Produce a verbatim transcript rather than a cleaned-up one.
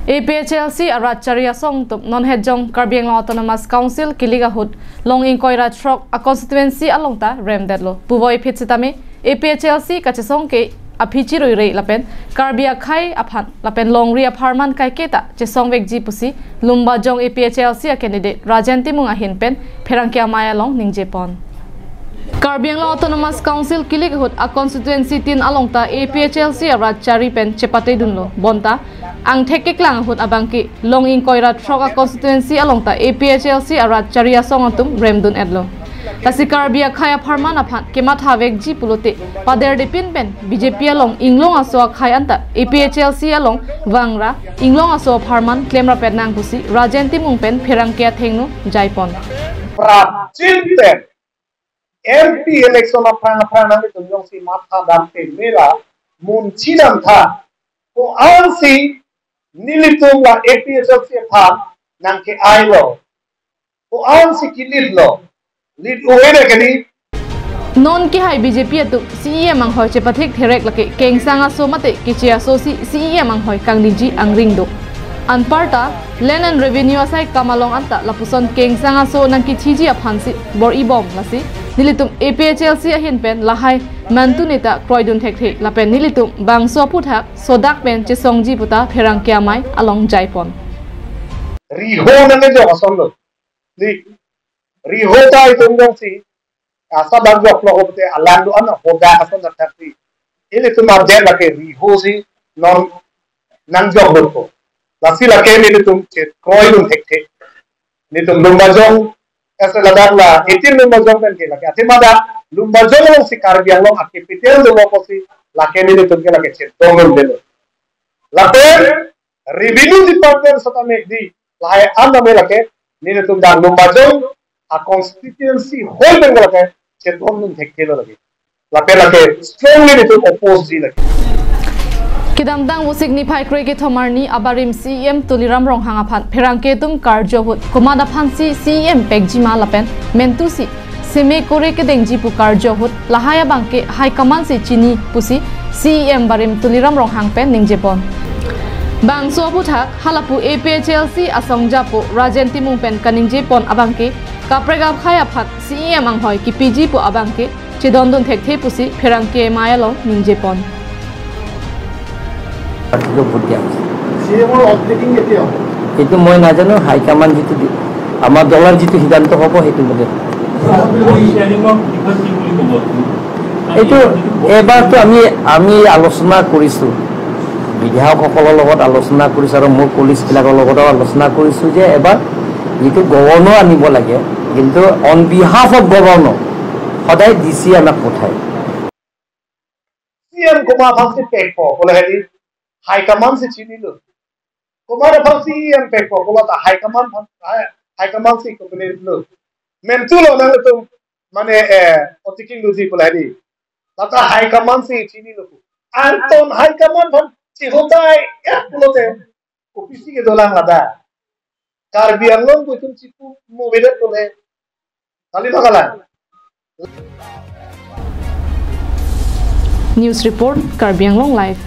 A P H L C arat chari asong atum non hetjong Karbi Anglong Autonomous Council kilik ahut long ingkoi ra throk a constituency along ta remdetlo. Puvoiphit sitame A P H L C kachesong ke aphi chiruire lapen Karbi akhei aphan lapen longri apharman kaiketa chesongvekji pusi Lumbajong A P H L C a candidate Rajen Timung ahin pen pherangke amei along ningjepon. Karbi Anglong Autonomous Council kilik ahut a constituency tin along ta A P H L C arat chari pen chepatedunlo. Bonta angthek keklang ahut abangke long ingkoi ra throk a constituency along ta A P H L C arat chari asong atum remdun-etlo. Lasi Karbi akhei apharman aphan kemathavekji pulote paderdepin pen B J P along inglong aso akhei anta A P H L C along vangra inglong aso apharman klemrapet nang pusi Rajen Timung pen pherangke athengno jaipon. Prapjin pen M P election aphrang aphrang nanglitum jongsi mathadam te mera munchidam tha. Ko-ansi nelitum la A P H L C aphan nangke-ailo. Ko-ansi kilitlo. Lit uwe de kali. Non kehai B J P atum C E M anghoi chepathik therek lake kengsang aso mate keche aso si C E M anghoi kangniji angring do. Anparta Land and Revenue asai kam along anta lapuson kengsang aso nangkithiji aphansi bor-ibom lasi nelitum A P H L C ahin pen lahai mantu neta kroidun thekthe lapen nelitum bangso aphuthak sodak pen chesongji puta pherangke amei along jaipon. Riho nangejok asonlo. Di, riho ta itum jongsi asa bang joklo hote alang do an hodak ason dak thaksi. Ilitum arjen lake riho si non nangjok dotpo. Lasi lake nelitum chekroidun thekthe. Nelitum Lumbajong asa ladak la eighteen Lumbajong pen ke lake. Athema dak Lumbajong alongsi Karbi Anglong a capital dolo pusi lake nelitum ke lake chetongdundelo. Lapen Revenue Department setame di lahai an tame lake nelitum dak Lumbajong a constituency whole Bengal lake chetongdun thekthelo lake. Lapen lake strongly nelitum oppose ji lake. Kedamtang Vosik niphai kre-kethom arni abarim C E M Tuliram Ronghang aphan pherangke atum karjo ahut komat aphansi C E M pekji ma lapen mentu si seme kore kedengji pu karjo ahut lahai abangke high command si chini pusi C E M barim Tuliram Ronghang pen ningjepon. Bangso aphuthak halapu A P H L C asong japo Rajen Timung pen kaningjepon abangke kaprek akhei aphan C E M anghoi kipiji pu abangke chedondun thekthe pusi pherangke amei along ningjepon. পাৰ্টিলৈ ভোট দিয়া হৈছে। চি এমৰ অপটেকিং কেতিয়া হ'ব? এইটো মই নাজানো, হাইকমাণ্ড যিটো দি-, আমাৰ দলৰ যিটো সিদ্ধান্ত হ'ব, সেইটো মতে। এইটো এবাৰতো আমি, আমি আলোচনা কৰিছোঁ, বিধায়কসকলৰ লগত আলোচনা কৰিছোঁ আৰু মোৰ কলিগছবিলাকৰ লগতো আলোচনা কৰিছোঁ যে এবাৰ যিটো গভৰ্ণৰ আনিব লাগে, কিন্তু অন বিহাফ অফ গভৰ্ণৰ সদায় ডি চি আমাক পঠায়। চি এম কোনোবা aphansi pekpo, pu lahai di high command si chinilo. Komat aphansi C E M pekpo, pu lata high command aphan, high, high command si kopi-nelo. Mentu lo nangtum, mane, eh, otiking luji pu lahai di. Lata high command si chinilo. Anton high command aphan chihotai, ya, pulote. Kopisi kedolang ladak. Karbi Anglong pu itum chipu movedet pule. Kali bakalan. News report, Karbi Anglong Live.